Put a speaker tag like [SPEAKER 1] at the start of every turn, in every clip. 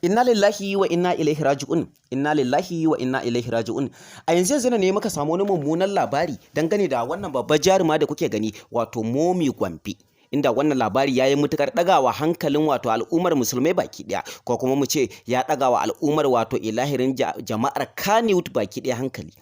[SPEAKER 1] Inna lillahi wa inna ilaihi raji'un. Inna lillahi wa inna ilaihi raji'un. A yanzu yanzu ne muka samu wani mummunan labari dangane da wannan babbar jaruma da kuke gani, wato Momi Gombe. Inda wannan labari ya yi matukar ɗagawa hankalin wato al'ummar musulmai baki ɗaya, ko kuma mu ce ya ɗagawa al'ummar wato ilahirin jama'ar Kannywood baki ɗaya hankali.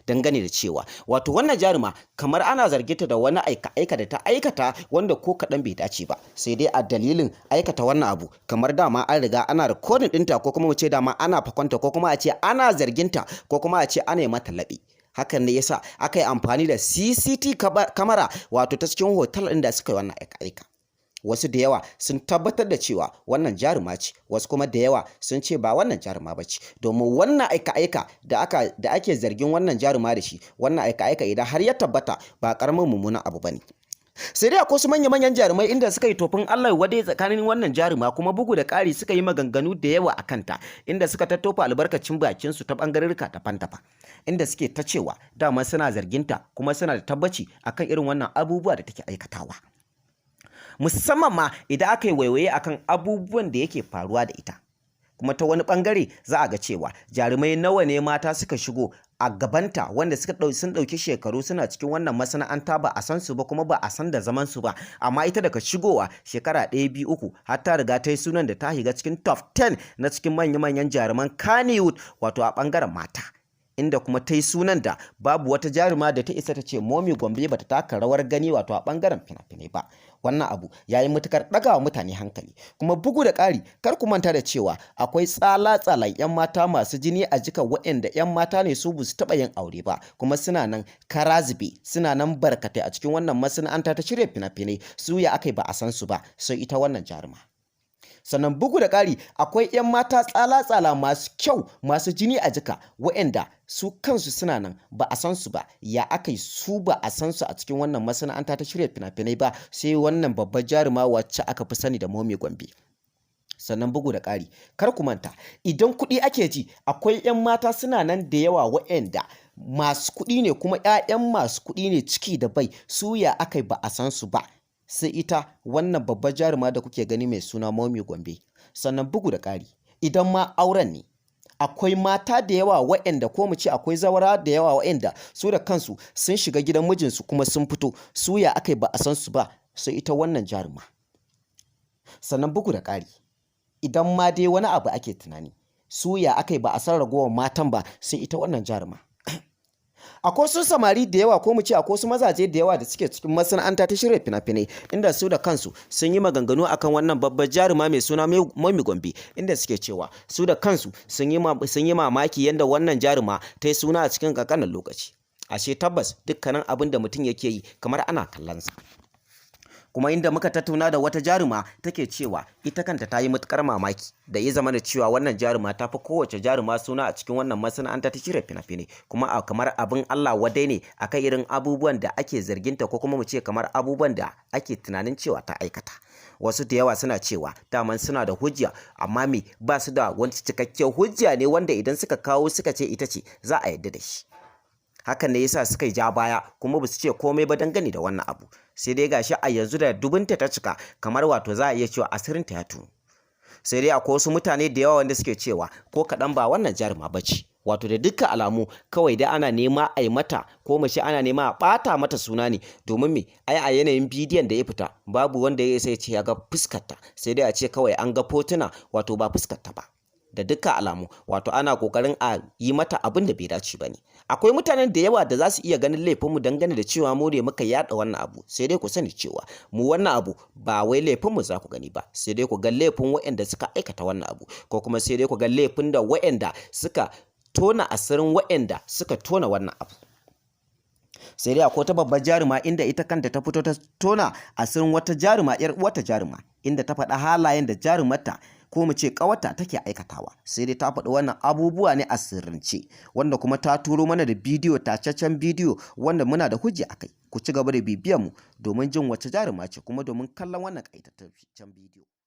[SPEAKER 1] Dangane da cewa wato wannan jaruma kamar ana zarginta da wani aika-aika da ta aikata wanda ko kaɗan bai dace ba. Sai dai a dalilin aikata wannan abu, kamar dama an riga ana rikodin ɗinta, ko kuma mu ce dama ana fakonta, ko kuma a ce ana zarginta, ko kuma a ce ana yi mata laɓe. Hakan ne yasa aka yi amfani da CCTV camera wato ta cikin hotel ɗin da suka yi wannan aika-aika. Wasu da yawa sun tabbatar da cewa wannan jaruma ce, wasu kuma da yawa sun ce ba wannan jaruma ba ce, domin wannan aika-aika da ake zargin wannan jaruma da shi, wannan aika-aika idan har ya tabbata ba karamin mummunan abu bane. Sai dai akwai wasu manya-manyan jarumai inda suka yi tofin Allah wadai tsakanin wannan jaruma, kuma bugu da ƙari suka yi maganganu da yawa a kanta, inda suka tattofa albarkacin bakin su ta ɓangarorika daban-daban, inda suke ta cewa dama suna zarginta kuma suna da tabbaci akan irin wannan abubuwa da take aikatawa, musamman ma idan aka yi waiwaye akan abubuwan da yake faruwa da ita. Kuma ta wani bangare za a ga cewa jarumai nawa ne mata suka shigo a gabanta wanda sun ɗauki shekaru suna cikin wannan masana'anta, ba a san su ba kuma ba a san da zaman su ba, amma ita daga shigowa shekara 1, 2, 3 har ta riga ta yi sunan da ta shiga cikin top 10 na cikin manya-manyan jaruman Kannywood, wato a bangaren mata, inda kuma ta yi sunan da babu wata jaruma da ta isa ta ce Momi Gombe bata taka rawar gani wato a bangaren fina-finai ba. Wannan abu ya yi matukar ɗagawa mutane hankali. Kuma bugu da ƙari, kar ku manta da cewa akwai tsala-tsalan 'yan mata masu jini a jika, waɗanda 'yan mata ne su ba su taɓa yin aure ba, kuma suna nan kara zube, suna nan barkatai a cikin wannan masana'anta ta shirya fina-finai. Su ya aka yi ba a san su ba sai ita wannan jaruma? Sannan bugu da ƙari, akwai 'yan mata tsala-tsala masu kyau, masu jini a jika, waɗanda su kansu suna nan ba a san su ba. Ya aka yi su ba a san su a cikin wannan masana'anta ta shirya fina-finai ba sai wannan babbar jaruma wacce aka fi sani da Momi Gombe? Sannan bugu da ƙari, kar ku manta, idan kuɗi ake ji, akwai 'yan mata suna nan da yawa waɗanda masu kuɗi ne kuma 'ya'yan masu kuɗi ne ciki da bai. Su ya aka yi ba a san su ba sai ita wannan babbar jaruma da kuke gani mai suna Momi Gombe? Sannan bugu da ƙari, idan ma auren ne, akwai mata da yawa waɗanda, ko mu ce akwai zawara da yawa waɗanda su da kansu sun shiga gidan mijinsu kuma sun fito. Su ya aka yi ba a san su ba sai ita wannan jaruma? Sannan bugu da ƙari, idan ma dai wani abu ake tunani, su ya aka yi ba a san ragowar matan ba sai ita wannan jaruma? Akwai wasu samari da yawa, ko mu ce akwai wasu mazaje da yawa da suke cikin masana'anta ta shirya fina-finai, inda su da kansu sun yi maganganu akan wannan babbar jaruma mai suna Momi Gombe, inda suke cewa su da kansu sun yi mamaki yadda wannan jaruma ta yi suna a cikin ƙanƙanin lokaci. Ashe tabbas dukkanin abin da mutum yake yi kamar ana kallonsa. Kuma inda muka tattauna da wata jaruma, take cewa ita kanta ta yi matukar mamaki da ya zama da cewa wannan jaruma ta fi kowace jaruma suna a cikin wannan masana'anta ta shirya fina-finai, kuma a kamar abin Allah wadai ne akan irin abubuwan da ake zarginta, ko kuma mu ce kamar abubuwan da ake tunanin cewa ta aikata. Wasu da yawa suna cewa daman suna da hujja, amma me ba su da wani cikakken hujja ne wanda idan suka kawo suka ce ita ce, za a yarda da shi. Hakan ne yasa suka ja baya kuma ba su ce komai ba dangane da wannan abu. Sai dai gashi a yanzu da dubunta ta cika, kamar wato za a iya cewa asirinta ya tonu. Sai dai akwai wasu mutane da yawa wanda suke cewa ko kaɗan ba wannan jaruma ba ce, wato da dukkan alamu kawai dai ana nema a yi mata, ko mace ana nema a ɓata mata suna ne. Domin me? Ai a yanayin bidiyon da ya fita, babu wanda ya sai ce ya ga fuskarta, sai dai a ce kawai an ga fotuna, wato ba fuskarta ba. Da dukkan alamu wato ana kokarin a yi mata abin da bai dace ba ne. Akwai mutanen da yawa da za su iya ganin laifinmu dangane da cewa mu ne muka yada wannan abu. Sai dai ku sani cewa mu wannan abu ba wai laifinmu za ku gani ba, sai dai ku ga laifin waɗanda suka aikata wannan abu, ko kuma sai dai ku ga laifin da waɗanda suka tona asirin waɗanda suka tona wannan abu. Sai dai akwai wata babbar jaruma inda ita kanta ta fito ta tona asirin wata jaruma, yar uwarta jaruma, inda ta faɗa halayen da jarumarta, ko mu ce ƙawarta, take aikatawa. Sai dai ta faɗi wannan abubuwa ne a sirrance, wanda kuma ta turo mana da bidiyo, tacaccen bidiyo wanda muna da hujja akai. Ku ci gaba da bibiyar mu domin jin wace jaruma ce, kuma domin kallon wannan ƙayataccen bidiyo.